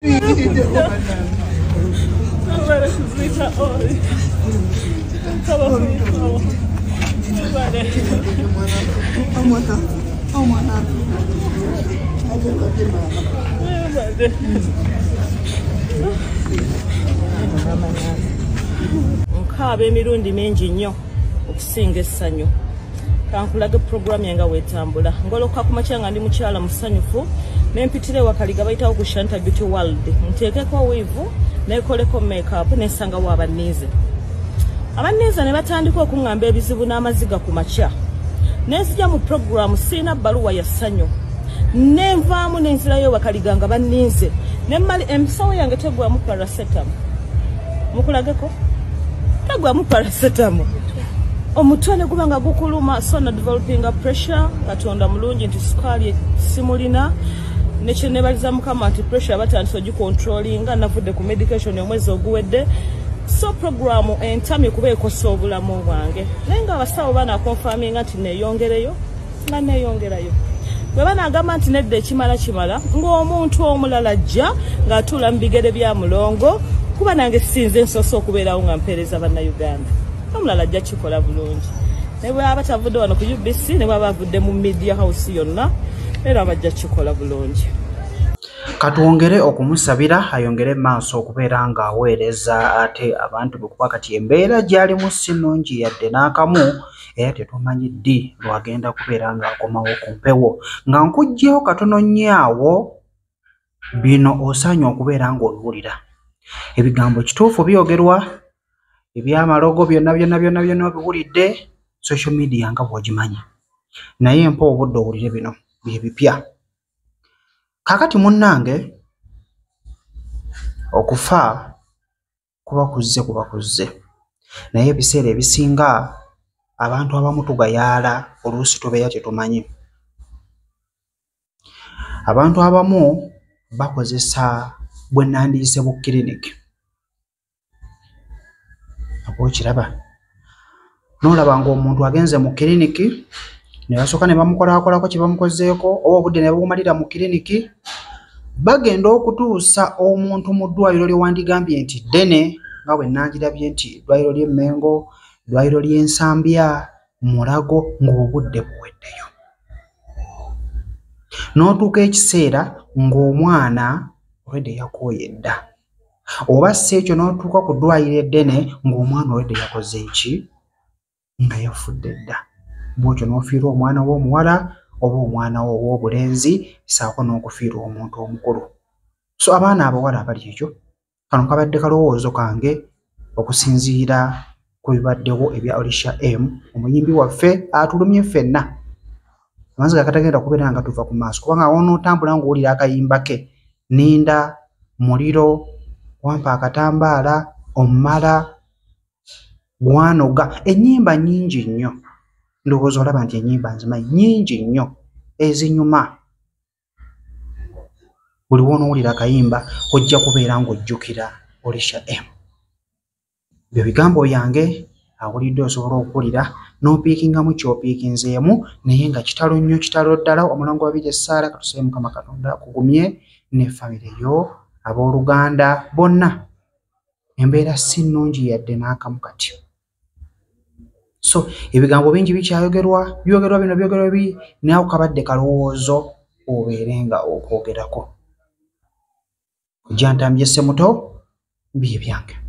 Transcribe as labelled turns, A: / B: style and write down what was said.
A: Nkaaba emirundi mingi nnyo okusinga essanyu. Kankulage puroguramu yange wetambula. Ngoloka ku makya nga ndi mukyala musanyufu, nempitira ewakaliga bayitawo ku Shanta Beauty World, nteekeko wiivu, neekoleko makeup, nensangawo abanniize. Abanniize ne batandika okuŋŋamba ebizibu n'amaziga ku makya. Nenzija mu puroguramu sirina bbaluwa ya ssanyu. Nenvaamu nenzirayo ewakaliga nga banninze. Nemmali emisawo yange tegwamu paracetamol. Mukulageko? Tegwamu paracetamol. Omutwe ne guba nga gukuluma, so na developing a pressure. Katonda mulungi nti sukaali simulina. Nekyenebaliza Mukama nti pressure batandise ogicontrollinga, navudde ku medication omwezi oguwedde. So programu entamye kuba ekosa obulamu bwange. Naye nga abasawo banakonfaminga nti neeyongereyo, nga neeyongerayo. Bwe banaagamba nti nedda ekimala kimala, ng'omuntu omulala ajja ng'atuula mu bigere bya Mulongo, kuba nange sinze nsoose okubeerawo nga mpeereza Bannayuganda. Omulala ajja kikola bulungi. Ne bw'aba tavudde wano ku UBC, ne bw'aba avudde mu media house yonna, era bajja kikola bulungi.
B: Katwongere okumusabira ayongere maaso okubeera ng'aweereza ate abantu be, kuba kati embeera gy'alimu si nnungi yadde n'akamu, era tetumanyi ddi lw'agenda kubeera ng'akomawo ku mpewo. Nga nkuggyewo katono nnyo awo, bino osaanye okubeera ng'obiwulira. Ebigambo kituufu byogerwa, ebyamalogo byonna byonna byonna byonna obiwulidde, social media nga bw'ogimanyi. Naye mpa obudde owulire bino bye bipya. Kaakati munnange, okufa kuba kuzze kuba kuzze. Naye ebiseera ebisinga abantu abamu tugayaala, oluusi tubeera tetumanyi. Abantu abamu bakozesa bwe nandiyise bu clinic. Oba okiraba? N'olaba ng'omuntu agenze mu clinic ne basooka ne bamukolaakolako kye bamukozeeko, oba obudde ne babumalira mu clinic, bagenda okutuusa omuntu mu ddwaliro lye wandigambye nti ddene, nga bwe nandirabye nti eddwaliro ly'e Mmengo, eddwaliro ly'e Nsambya, Mulago, ng'obudde buweddeyo. N'otuuka ekiseera ng'omwana olwedde yakooye dda. Oba si ekyo n'otuuka ku ddwaliro eddene ng'omwana olwedde yakoze ki? Nga yafudde dda. Bw'otyo n'ofiirwa omwana wo omuwala oba omwana wo ow'obulenzi, ssaako n'okufiirwa omuntu omukulu. So abaana abawala abali ekyo, kano kabadde kalowoozo kange okusinziira ku bibaddewo ebya Olisha M, omuyimbi waffe atulumye ffenna. Amaziga katagenda kubeera nga tuva ku maaso, kubanga wonootambula ng'owulira akayimba ke, ninda, muliro, wampa akatambaala, omumala, gwanoga, ennyimba nnyingi nnyo. Ndowooza olaba nti ennyimba nzimanyi nnyingi nnyo ezinyuma. Buli w'onoowulira akayimba ojja kubeera ng'ojjukira Olisha M. Ebyo bigambo byange, awulidde osobola okuwulira n'opiikingamu ky'opiikinzeemu, naye nga kitalo nnyo, kitalo ddala. Omulongo Babirye Essaala, katusabe Mukama Katonda akugumye ne famire yo, abooluganda bonna. Embeera si nnungi yadde n'akamu kati. So ebigambo bingi bikyayogerwa, byogerwa bino byogerwa biri, naye ako kabadde kalowoozo obeere nga okwogerako. Kujja ntambye Ssemuto, bye byange.